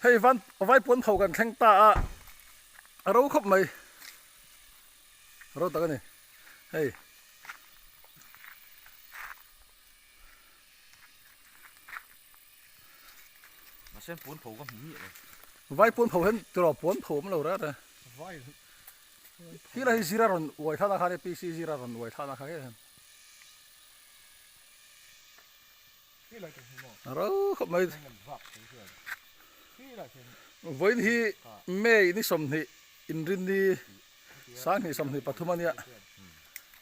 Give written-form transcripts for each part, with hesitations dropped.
Hei van vai puan pho kan thleng ta a, a ro khawp mai. Ro tak a ni. Hei. Mahse puan pho ka hmu miah lo. Vai puan pho hian tiraw puan pho awm lo reng reng. Vai Khi la hi zira rawn uai thlana kha nia PC zira rawn uai thlana kha hian. A ro khawp mai. Vawiin hi May ni 20 inrinni 20 23 a nia.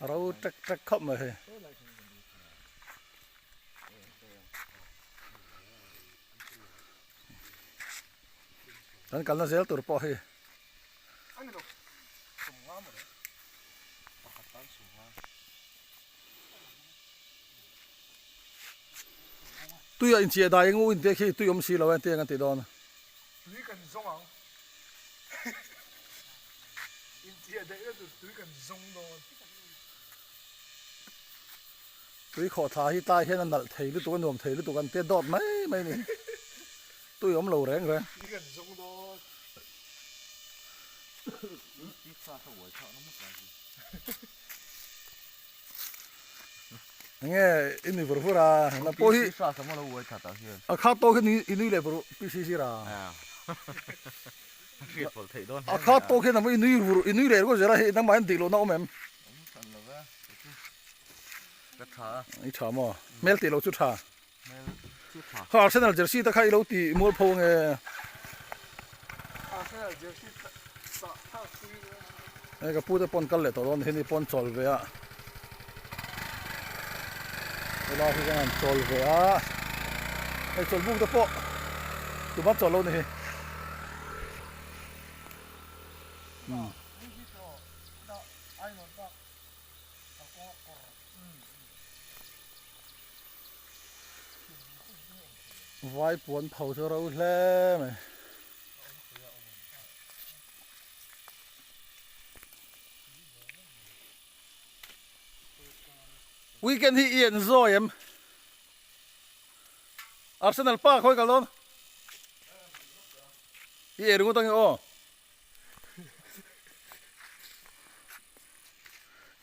A ro tek tek khawp mai hei. Kan kalna zel tur pawh hi. Tui a inchiah dai eng u in tih khi tui awm si lo e tiang an tih dawn. Tui kan zawng ang. Inchiah daih na tur tui kan zawng dawn. Tui khawh thla hi tlai hian a nalh thei lutuk a nuam thei lutuk an tia dawt mai mai ni. Tui awm lo reng reng. Tui kan zawng dawn. Enge i nui vur vur a na pawh hi a kha tawk hian i nui leh vur PC zir a. A kha tawk hian i nui vur i nui leh vur zel a hei nangmah hian dik lohna a awm em? Ka tha a. I tha maw? Hmel tih loh chu tha. Hmel chu tha. Kha Arsenal jersey te kha i lo ti mual pho ange. Arsenal jersey tah thlak pui ila. Hei ka pu te pawn kal leh tawh dawn hi ni pawn chawl ve a. Helai hi chuan an chawl ve a. Hei chawlhbuk te pawh tuma chawl lo ni hi. Umm. Vai puan pho chu ro hle mai. Weekend hi i enjoy em? Arsenal pa khawi kal dawn? I ei ringawt ange aw.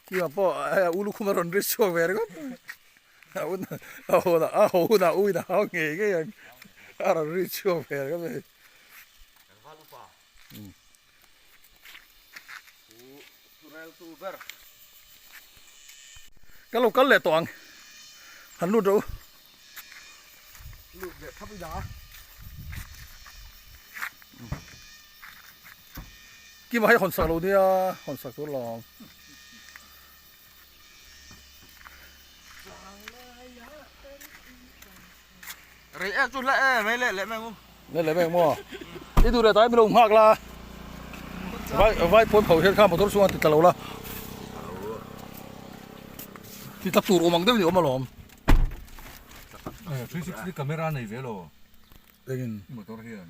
Kima pawh hei a ulu khum a rawn ri chhuak ve ringawt a un a haw a haw hunah u in a hau ngei ngei ang a rawn ri chhuak ve ringawt mai. Ka lo kal leh tawh ang han lut rawh u. Lut leh thap ila. Kima hei hawn sak lo nia hawn sak tur lawng. Rei ek chu hla e mai leh leh mai ngu. Leh leh mai maw. I duh leh tai milo nghak la. Vai vai pawn pho hian kha motor chhungah ti tla lo la. Ti tla tur awm ang deuh ni awm alawm. 360 camera nei ve lo. Engin? Motor hian.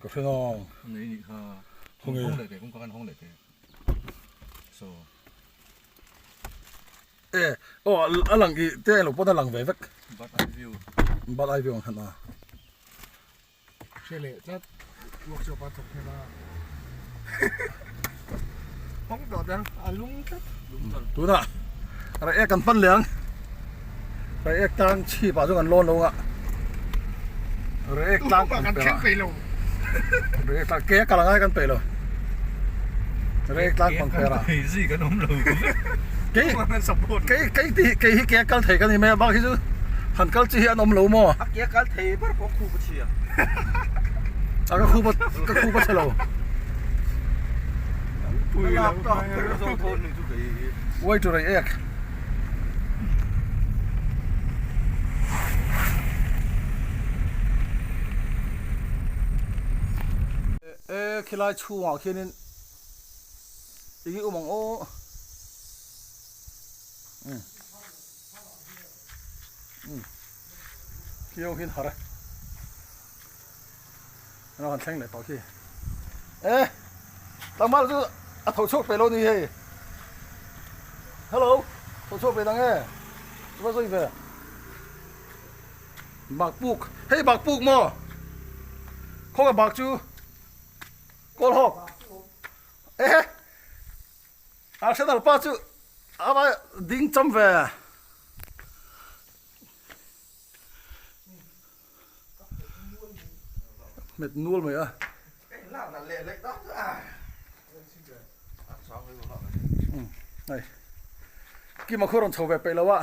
Ka hre nang. Nei nih kha. Hong hong leh teh kawngka khan hong leh teh. So. E aw a lang i te lo pawn a lang ve vek. Bird eye view. Bird eye view ang khan a. Hre leh tlat workshop a thawk hmel a. Hawng tawh dang a lung tlat. Tunah rei ek kan pan leh ang. Rei ek tlang chhip ah chuan kan lawn lo ang a. Rei ek tlang kan thleng peih lo. Rei ek tlang ke a kal angai kan peih lo. Rei ek tlang pang per a. Thei zui kan awm lo. Kei kei kei ti kei hi ke a kal thei ka ni mai a bak hi chu han kal chi hi an awm lo maw. A ke a kal thei ber pawh khup a chhia. A ka khup a ka khup a chhe lo. Uai tur ei ek. E khilai chhungah khianin eng i awm ang aw. Um. Um. Khiau hian har a. Ano han thleng leh tawh khi. E tlangval chu a tho chhuak pe lo ni hei. Hello tho chhuak pe dang e. Chuva zui ve. Bakpuk hei bakpuk maw. Khawnge bak chu Kawlhawk ehe Arsenal pa chu a va ding cham ve. Hmet nual mai a. Hei Kima khu rawn chho ve peih lo a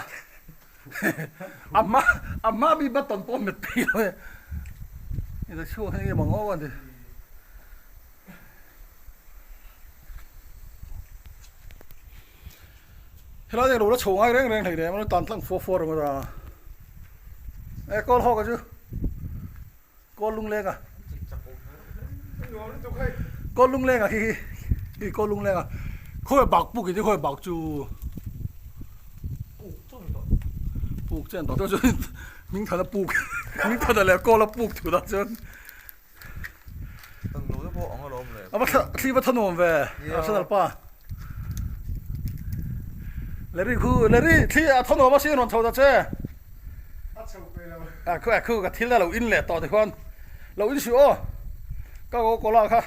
a hma a hma mi button pawh a hmet peih lo e ila chhuak hi enge maw ngawk a ni. Helai hian lo la chho ngai reng reng hlei nem a tan tlang fua fua ringawt a e kawl hawk a chu kawl lungleng a kawl lungleng a khi khi kawl lungleng a khawi bak puk in khawi bak chu puk chen tawh chuan hming thana puk hming thana leh kawl a puk thu dah chuan. A va thli va thanuam ve Arsenal pa Larry khu Larry thli a thanuam a sin rawn chho ta che a khu a khu ka thil a lo in leh tawh ti khuan lo in suh aw ka ko kola kha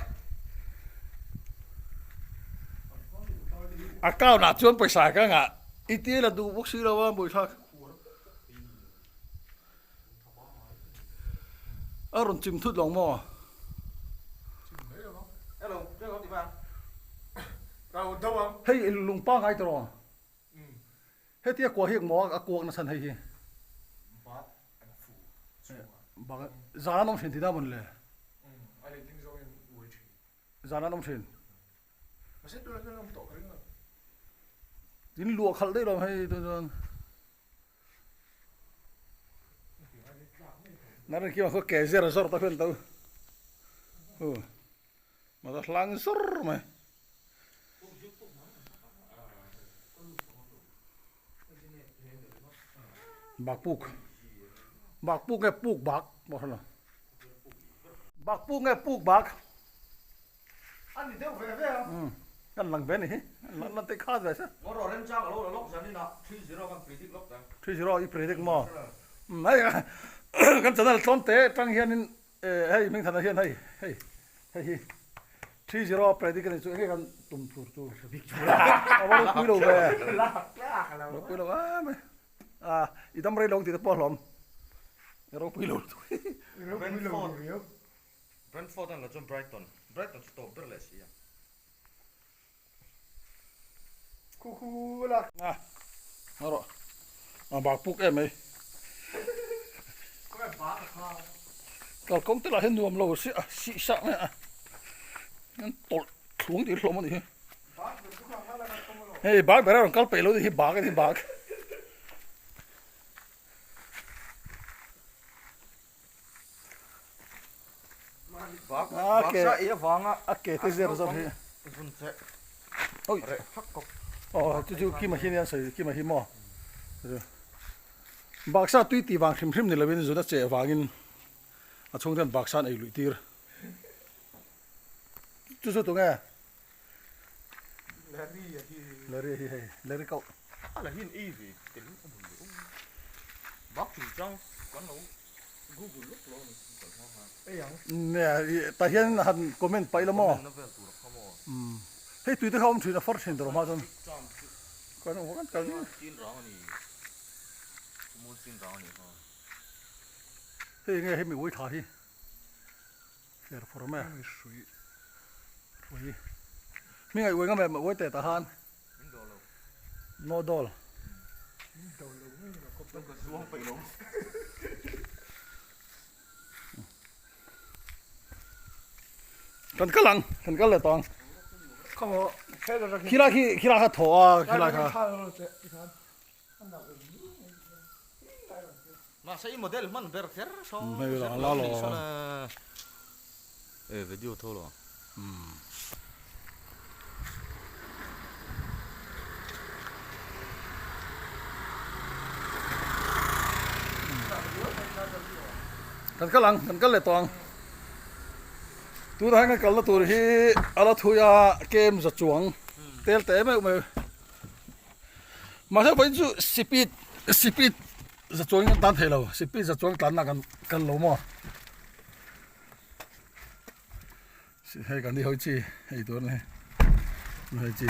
account ah chuan pawisa ka ngah i tia la duh bawk si lo a buaithlak. A rawn chim thut lo maw? Hei lung pangai tawh rawh. Hetia kua hi maw a kuak nasa hei hi. Zan an awm thin tihna mawn le. Zan an awm thin. In luah khalh daih lo hei tun chuan. Nara khi khaw ke zer zawr ta khian to u ma ta hlang zawr mai bak puk bak puk nge puk bak pawh hre lo bak puk nge puk bak A ni deuh ve ve a. Umm kan lang ve ni hi lan lan te khat ve se. Ngaw rawh remchang a lo la lawk zan inah 3-0 kan predict lawk ta. 3-0 i predict maw? Umm hei kan channel tlawm te tang hianin hei Hmingthana hian hei hei hei hi 3-0 predict a ni chu enge kan tum tur chu a va ropui lo ve ropui lo em mai a i dam rei lo ang tih te pawh a hlawm i ropui lo lutuk hi. I ropui lo riau. Brentford an la chuan Brighton, Brighton chu tawp ber leh si a. Khu khu la. A, ngaw rawh. A bak puk em mai. Kalkawng te lah hi nuam lo si a, sih sah mai a. An tawlh thlung tih hlawm a nih hi. Hei bak ber a rawn kal peih lo hi bak a ni bak. A ke te zer zawk hi oi aw chu chu kima hi nia sawi kima hi maw baksa tui tih vang hrim hrim ni lovin zun a cheh vangin a chhung ten baksa an ei luih tir chu chu tunge Larry hi hei Larry kau ala hin ei ve tel a mun leh bak chungchang kan lo google lawk lo ani kan hma khan ei ang ne tah hian han comment paih la maw comment na vel tur a kha maw hei tui te kha awm thin a far thin tur a hma chuan kan awm kan kal chin rang ani mul chin rang ani kha hei nge hemi ui tha hi Fer fur mai a. Hrui. Hrui. Mi ngaih uai ngam em uai teh tah khan. Min dawl lo. No dawl. Min dawl lo mai lo kawp. Ka zuang peih lo. Kan kal ang, kan kal leh tawh ang. Khaw Khilai khi khilai kha thaw a khilai kha. Mahse i model hman ber kher saw Hei la la lo. E video tho lo. Kan kal ang, kan kal leh tawh ang. Tunah hian kan kalna tur hi a la thui a kem za chuang tel teh meuh mai. Mahse vawiin chu sipit sipit za chuangin kan tan thei lo sipit za chuang tlanna kan kal lo maw. Hei kan ni ho chi ei tur ni hei chi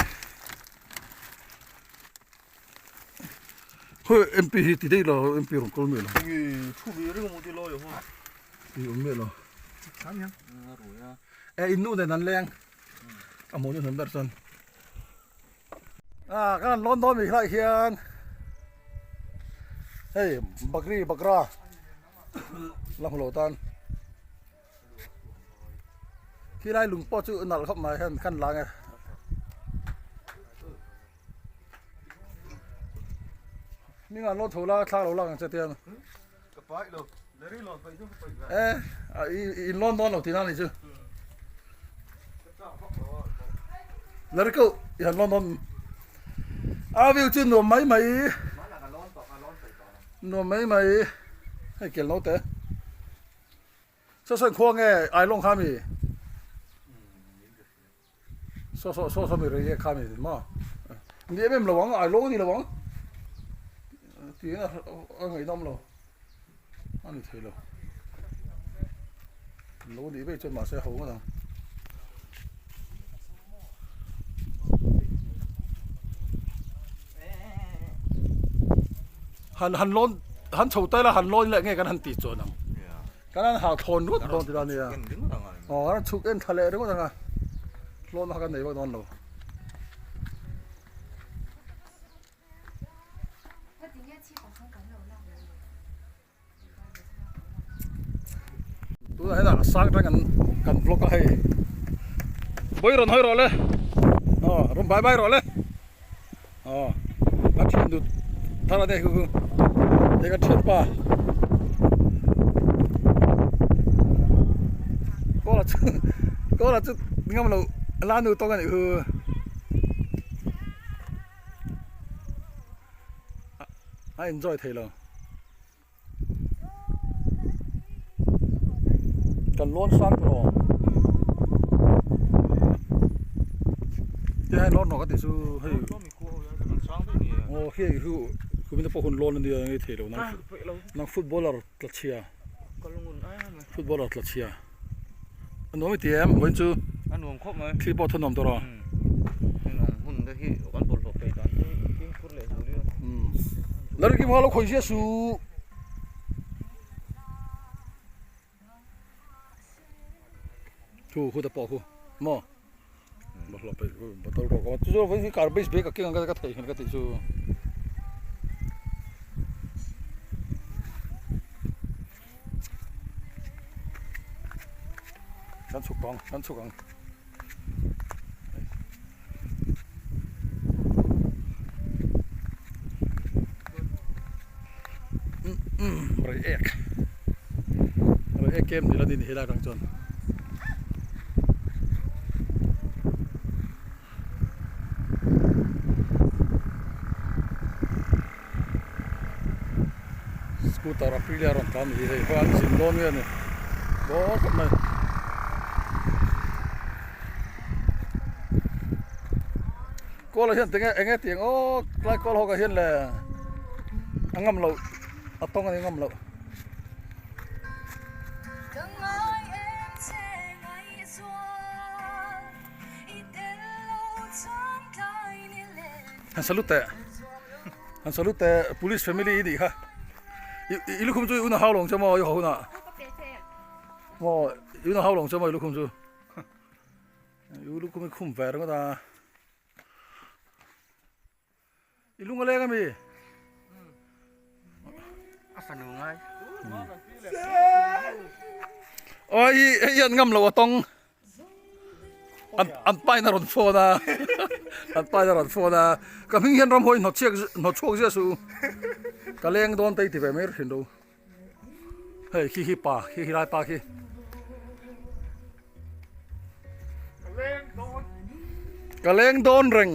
hoi mp hi ti dei lo mp rong kol me lo ngi thu bi ring mu ti lo yo ho ti um me lo Tham hian. E in nu nen an leng a hmuh nu hnem ber chuan a kan han lawn dawn mi hlai hian hei bakri bakra la hmu lo tan khi lai lung pawh chu nalh khawp mai hian kan lang e hming an lawn tho la thla lo lak ang che tiang e in lawn dawn lo tihna a nih chu lari ko i han lawn dawn a view chu nuam mai mai nuam mai mai hei kel naute saw saw in khua nge ailawng kha mi Saw saw saw saw mi rei e kha mi maw ni em em lo ang ai lawng a ni lo ang tiin a a ngaihnawm lo a ni thei lo lo nih vei chuan mahse a ho ngawt ang. Han han lawn han chho taila han lawn leh nge kan han tih chuan ang. Kan han hau thlawn ruat dawn tih a nia. Aw kan chhuk en thla leh ringawt ang a. Hlawn kha kan nei vak dawn lo. Tunah hian a sang atang kan kan vlog a hei. Bawi rawn hawi rawh le. Aw rawn bai bai rawh le. Aw a thian dut thar a te khu khu hei ka thian pa kawla chu kawla chu ngam lo la nu tawng a nih khu a enjoy thei lo. Kan lawn sang tawh aw tihian lawn rawh ka tih chu hei aw khi chu kumin te pawh hun lawn ania ngei thei lo nang nang footballer tla chhia footballer tla chhia a nuam i ti em vawiin chu a nuam khawp mai thli pawh thunawm tawh rawh hun te hi kan bawlhhlawh peih dan hi fimkhur leh zual ila Larry kim lo khawi zia su thu khu te pawh khu maw bawlhhlawh peih bottle rawh ka chu chu vawiin hi garbage bag a keng ang ka thei ka tih chu. Kan chhuk tawng kan chhuk ang. Rei ek rei ek kem ni la ni helai atang chuan. Scooter Aprilia rawn tlan hi hei khaw an zin dawn nge ni dawn khawp mai. Kawl ah hian tinge eng nge tih ang aw tlai kawl ho kah hian le a ngam loh a tawng a ni ngam loh. Han salute teh han salute teh police family i nih kha i i lukhum chu i una hau lawng che maw i haw hunah maw i una hau lawng che maw i lukhum chu i lukhum i khum ve ringawt a i lung a leng ami a fanu ngai oi hei an ngam lo a tawng an an pain a rawn phone a an pain a rawn phone a ka hming hian ramhawi hnawt chhiak hnawt chhuak zia su ka leng dawn te i ti ve mai thin lo hei khi hi pa khi hi lai pa khi ka leng dawn reng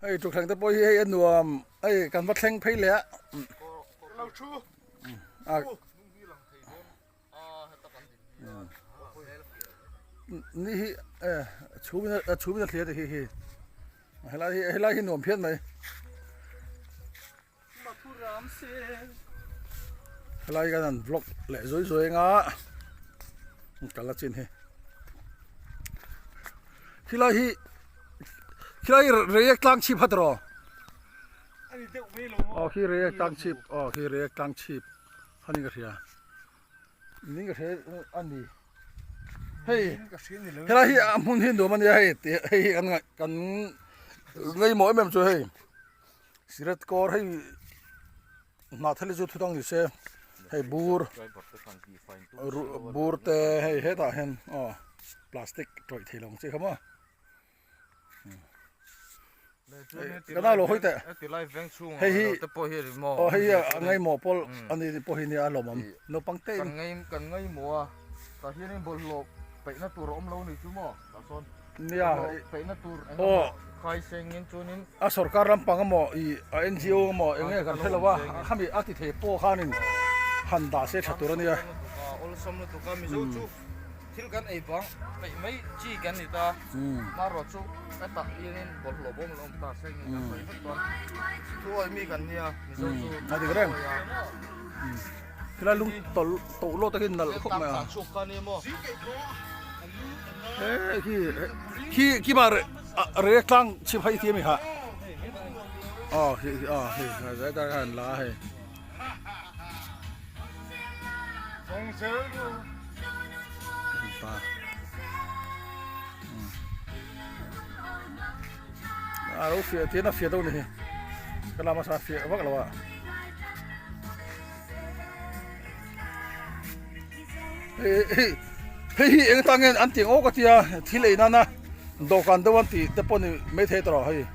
hei thutthleng te pawh hi hei a nuam hei kan va thleng phei leh a Ni hi eh chhum in a chhum in a thlir a hi hi helai hi helai hi nuam phian mai helai kan han vlog leh zui zui anga. Kal a chin hi. Khilai hi khilai hi reiek tlang chhip hat rawh. Aw khi reiek tlang chhip aw khi reiek tlang chhip hanin ka hria. Ning ka hria a ni. Hei helai hi a hmun hi nuam a nia hei hei hi kan ngaih kan ngaihmawh em em chu hei sirat kawr hei hnah thel hi chu thutang ni se hei bur bur te hei hetah hian aw plastic tawih thei lo ang chi kha maw. Ka nau lo hawi teh. Hei hi aw hei hi a ngaimawh pawl a ni pawh hi nia a lawmawm naupang te in. Kan ngaimawh a tah hianin bawlhhlawh peihna tur a awm lo ni chu maw tah sawn nia peihna tur eng emaw khai sengin chuanin a sorkar lampang emaw ih a NGO emaw eng nge kan hre lo a khami a ti thei pawh khanin han dah se tha tur a nia. Awlsam lutuk a Mizo chu Thil kan ei bang peih mai chi kan ni ta, marawh chu hetah hianin bawlhhlawh bawm lo awm ta se nge kan sawi vek dawn. Thu awih mi kan nia, Mizo chu A dik reng. Khilai lung tawlh tawh lawt te khi nalh khawp mai a. Tlang chhuak kha nia maw? He khi khi khi ma re tlang chhip hai ti a mi kha. Aw khi aw hei hetah khan la a hei. A lo fiah tian a fiah deuh a ni hi ka lama sa fiah vak lo a hei hei hei hi eng tan nge an tih ngawk a tia thil ei nana dawhkan deuh an tih te pawh ni maithei tawh hei.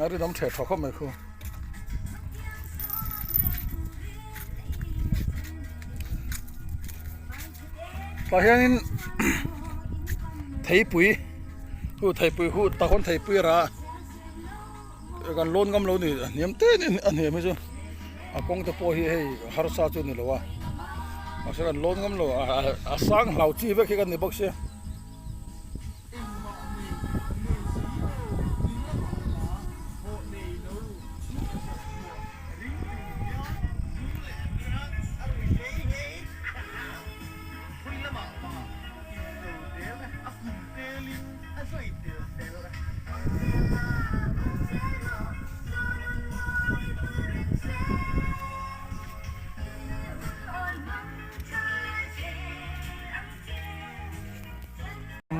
A rinawm ṭheh ṭha khawp mai khu. Tah hianin theipui hu theipui hu tah khawn theipui a rah a kan lawn ngam lo ni a hniam te a hniam hi chu a kawng te pawh hi hei harsa chu a ni lo a mahse kan lawn ngam lo a sang hlau chi vek hi kan ni bawk sia.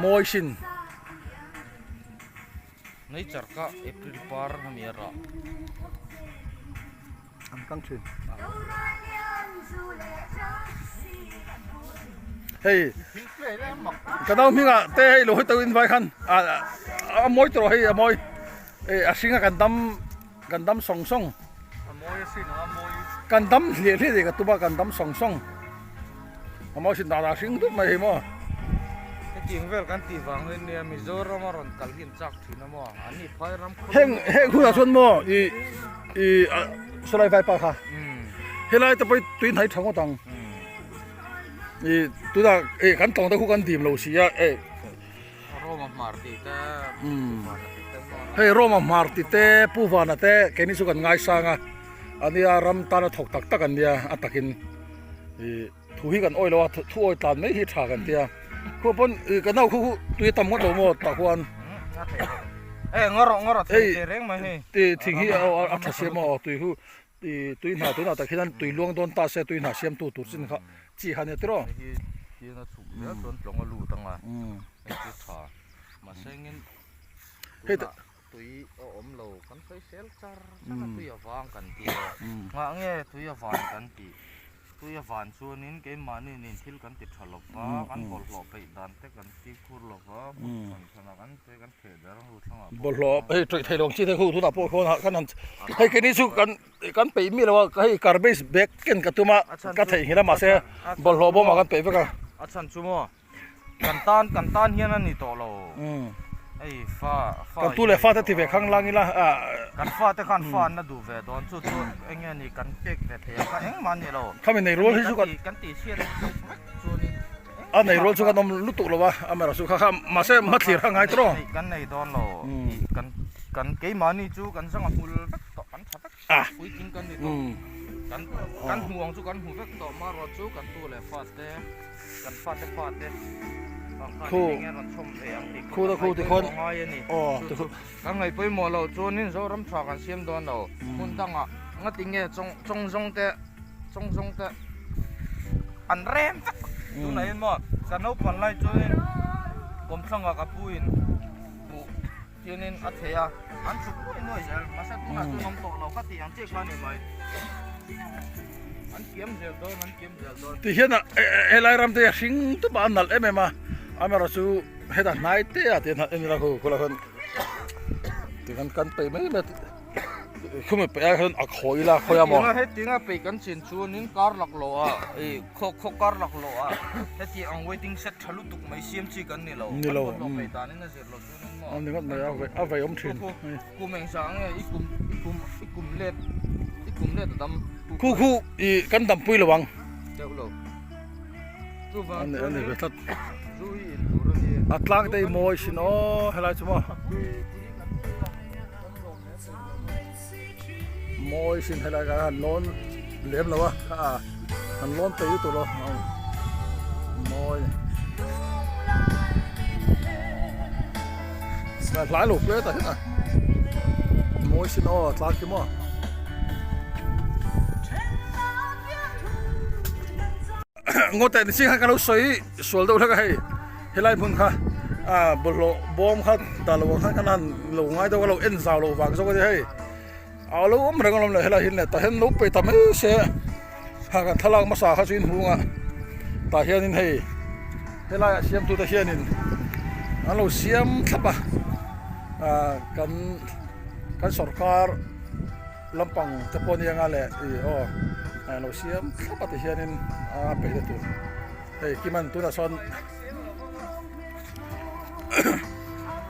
Mawi sin. Nature ka April par a ni a rah. An kang thin. Hei ka nau hming ah te hei lo hawi tawh in vai khan a mawi tawh hei a mawi a hring a kan dam Kan dam sawng sawng. A mawi asin a mawi. Kan dam hliah hliah tih ka tum a, kan dam sawng sawng. A mawi asin dan a hring dup mai hei maw. Hetiang vel kan tih vang hi nia Mizoram a rawn kal hi an chak thin a maw? An ni phai ram khawlum. Heng heng hunah chuan maw i i sawlai vaipa kha helai te pawh tui hnai tha ngawt ang. I tunah i kan tlawng te khu kan dim lo si a e. Roma hmar tih te Hei Roma hmar tih te Pu Vana te keini chu kan ngaisang a ania ram tana thawk tak tak an nia a takin ih thu hi kan awih lo a thu awih tlan mai hi tha kan tia khuah pawn ih ka nau khu khu tui a tam ngawt lo maw tah khuan hei tih thing hi a tha siam a aw tui hu ih tui hna tunah tak hian tui luang dawn ta se tui hna siamtu tur chin kha chi kha nia tiraw. Hian a chhuk zel chuan tlawng a lut ang a hei chu tha mahse engin tunah tui a awm lo kan sawi sel char char a tui a vang kan ti a nghah nge tui a van kan tih tui a van chuanin keimahni nen thil kan ti tha lo va kan bawlhhlawh peih dan te kan ti khur lo va hmun hran hranah kan che kan theh der ang ru thlangah pawh bawlhhlawh hei tawih thei lo ang chi te khu tunah pawh khawn ah khan han hei keini chu kan Kan peih mi lo a, hei garbage bag ken ka tum a, ka theihnghilh a mahse bawlhhlawh bawmah kan peih vek a. A chhan chu maw kan tan kan tan hian a ni tawh lo hei fa fa Kan tu leh fa te ti ve khang lang ila a. Kan fa te khan fa an la duh ve dawn chu chu eng nge ni kan pek ve thei ang kha engmah a ni lo. Khami nei rual hi chu kan kan tih chhiat vek chuanin a nei rual chu kan awm lutuk lo a amaherawh chu kha kha mahse hmathlir kha ngai tawh. Kan nei dawn lo kan kan keimahni chu kan zang a hmul vek tawh kan. Ah. Kan kan hmu ang chu kan hmu vek tawh marawh chu kan tu leh fate kan fate fate Khu khu ta khu tikhawn aw tikhu kan ngaih pawimawh loh chuanin Zoram tha kan siam dawn lo hmun dangah ngati nge chawng chawng zawng te chawng zawng te an rem vek tunah hian maw ka naupang lai chuanin kawmthlangah ka pu in buh Chuanin a thei a, an chhuk nuai nuai zel, mahse tunah chuan awm tawh lo ka tih ang chiah kha a ni mai. An kiam zel dawn, an kiam zel dawn. Ti hian helai ram te hi a hring tup a, a nalh em em a, amaherawh chu hetah hnai te ah tihian en ila khu khulai khuan tikhan kan peih mai mai a. Khumi peih ah hian a khawi ila khawi a maw. Hetianga peih kan chin chuanin kar lak loh ah ih khaw khaw kar lak loh ah heti ang waiting shed tha lutuk mai siam chi kan ni lo. Ni lo. Kan bawlhhlawh peih danin a zir lo chuanin maw. A ni ngawt mai a a vei awm thin. Kum eng zah nge i kum i kum i kum let i kum let a dam. Khu khu ih kan dampui lo ang. Deuh lo. Chuvang A ni a ni ve tlat. Zu hi in tur a ni. A tlang te hi mawi sin aw helai chu maw. Mawi sin helai kha han lawn lem lo a han lawn peih lutuk lo mawi a hlai lo hle ta hian a mawi sin aw tlang khi maw. Ngawteh ni ching khan ka lo sawi sual deuh hlek a hei helai hmun kha ah bawlhhlawh bawm kha dah loh ang khan kan han lo ngai deuh a lo en zau loh vang zawk a ni hei a lo awm reng alawm le helai hi le tah hian lo pe ta mai se ha kan thlalak hmasa kha chu inhung a tah hianin hei helai ah siamtu te hianin an lo siam thlap a ah kan kan sawrkar. Lampang te pawh nia nga leh ih aw a lo siam thlap a ti hianin a peih na tur hei Kiman tunah sawn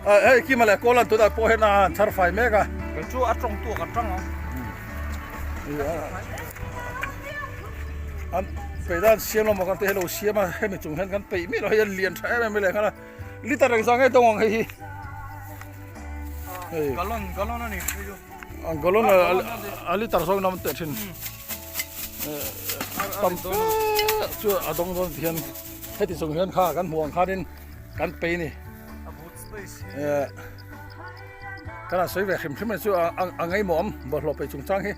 hei Kima leh Kawlan tunah pawh hian a han chhar fai mek a. Kei chu a tawng tuak a tang ang. An peih dan siam lo maw kan tih hi lo siam a hemi chung hian kan peih miah lo hei a lian tha em em mai leh nghal a liter engzah nge dawng ang hei hi. Hei. Galon galon a ni hei chu. Galon a liter zawng nam teh thin tam fe chu a dawng dawn ti hian heti chung hian kha kan hmuh ang khanin kan pei ni kan han sawi ve hrim hrim chu a ngaimawh awm bawlhhlawh peih chungchang hi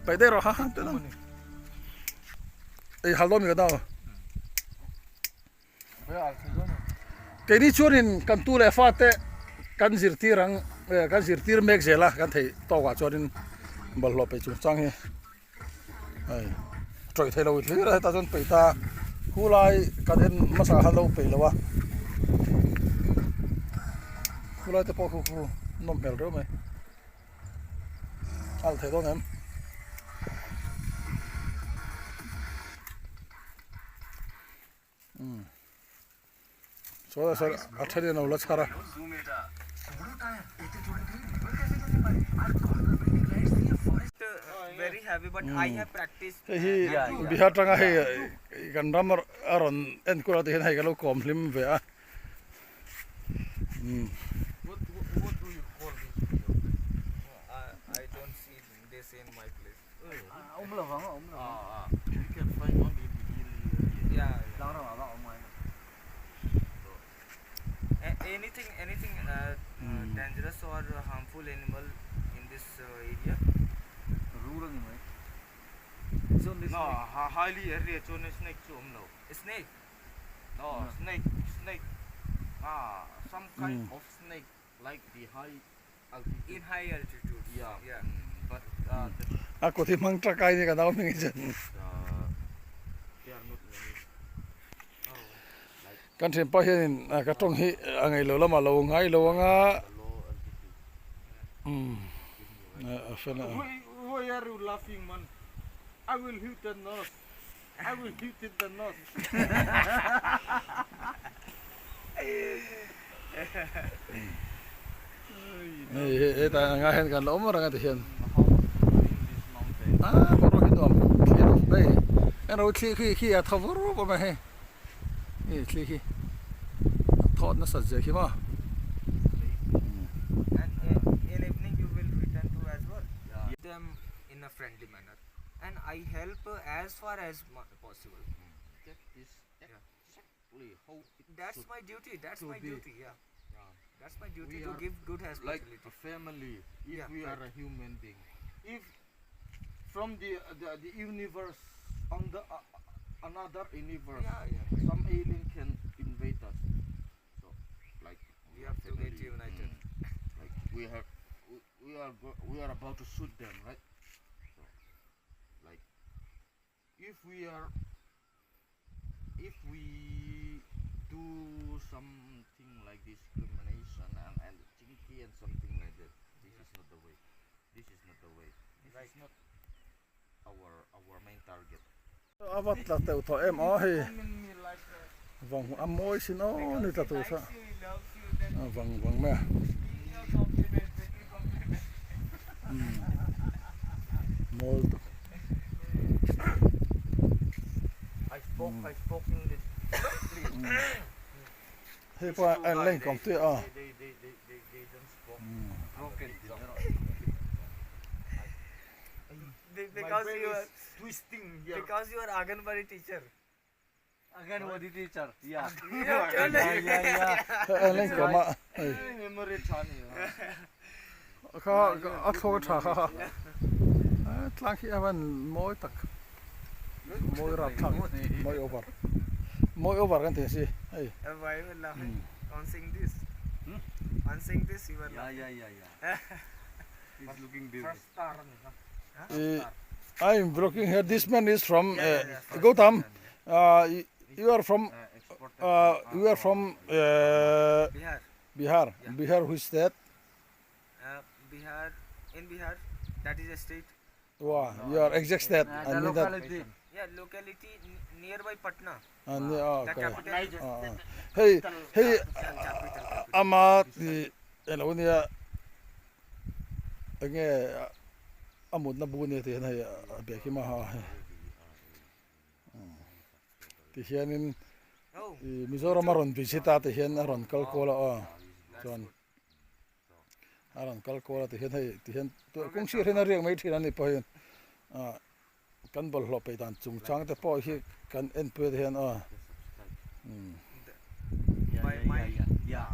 peih daih rawh ha ha ei hal dawn mi ka dau. Keini chuanin kan tu leh fate kan zirtir ang kan zirtir mek zel a kan theih tawkah chuanin bawlhhlawh peih chungchang hi hei tawih theih lo hlir a hetah chuan peih ta khulai kan en hmasa khan lo peih lo a khulai te pawh khu khu nawm hmel reuh mai. Alh thei dawn em? Chuan a then in a lo la chhar a. Hei hi Bihar tanga hei kan ram a rawn enkawl a ti hian hei ka lo kawm hlim ve a. No, snake, snake. Ah, some kind of snake like the high altitude. In high altitude. Yeah. Yeah. But uh, the, A kut hi hmang takai ni ka nau hming hi chuan. uh, they are not many. Kan thianpa hianin ka tawng hi a ngei lo lamah lo ngai lo anga. The low altitude. Umm a fel a. Why, why are you laughing, man? I will hit the nose. I will hit in the nose. Hei hetah anga hian kan la awm reng a ti hian ah boruak hi nuam thli a hei en ro thli khi khi a thaw vur vur mai hei hei thli khi a thawt nasat zia khi maw. And in evening you will return. in a friendly manner and I help as far as possible. That is exactly how it That's should my duty. That's to my be. duty. Yeah. Yeah. That's my duty We to are give good like hospitality. a family if Yeah, we right. are a human being. If from the the, the universe on the uh, another universe Yeah, yeah. some alien can invade us. So like We we are have to get family. united. Like we have we, we are go- we are about to shoot them, right? So like if we are if we do something like discrimination and, and chinky and something like that, this is not the way. This is not the way. This Right. is not our our main target. A va tla teuh tawh em aw hei vang a mawi sin aw ni tla tur kha Likes you, he loves you, then a vang vang mai a. give your compliment, little compliment. Mawl tuk. I spoke I spoke English. Hei pawh a la inkawm tui a. They they they they they don't spoke Broken. Be- My Because brain you are is twisting here. because you are Anganwadi teacher. Anganwadi teacher. Yeah. Yeah, tell Yeah, yeah, yeah. Hei a la inkawm a hei. Memory chani. Kha a thlawk a tha kha kha. Tlang hi a van mawi tak. Mawi rap thlak mawi over. Mawi over kan ti a si hei. Why you are laughing on saying this? On saying this, you are Yeah, laughing. yeah, yeah, yeah. He's looking beautiful. First star ni ha. I am blocking here this man is from Yeah, yeah, yeah. First Gautam uh, you are from Exported uh, from you are from uh, Bihar. Bihar Yeah. Bihar which state Bihar, in Bihar, that is a state. Wow you are exact state The I mean that locality. Yeah, locality nearby Patna, uh, ne- ah, the correct. capital. Ah, ah. Hei hei Yeah, capital, capital. ama ti elo nia enge a mutna bu nia ti hian hei a biak hi ma ha hei ti hianin Oh, ih Mizoram a rawn visit a ti hian a rawn kal kual a aw that's chuan good. a rawn kal kual a ti hian hei ti hian kawng sir hian a riak mai thin a ni pawh hian ah kan bawlhhlawh peih dan chung chang te pawh hi kan en pui te hian aw umm. By my Yeah, yeah.